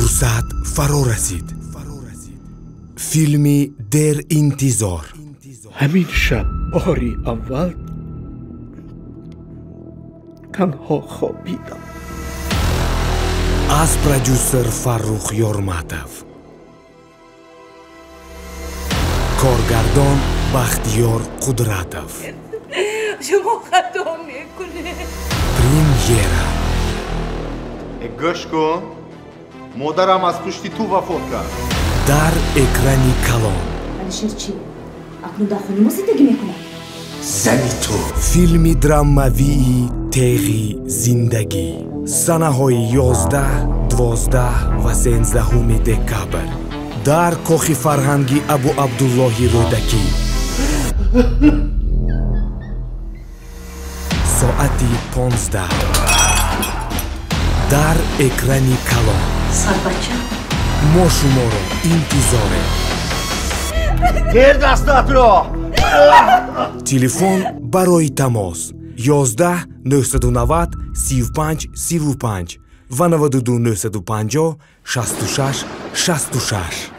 Фурсат фаро расид. Филми деринтизор. Ҳамин шаб бори аввал танҳо хобидам. Аз продюсер Фаррух Ёрматов, коргардон Бахтиёр Қудратов. Шумо хато мекунед. Премьера. Гӯш кун, модарам аз пушти ту вафот кард. Дар экрани калон. Алишер чӣ? Акнун дар хони мо зиндагӣ мекунад? Зани ту. Филми драмавии теғи зиндагӣ. Санаҳои 11, 12 ва 13 декабр дар кохи фарҳанги Абу Абдуллоҳи Рӯдакӣ. Соати 15 дар экрани калон. Сарбача, мо шуморо интизорем. Гир дастатро! Телефон барои тамос 11 990 35 35 ва 92 950 66 66.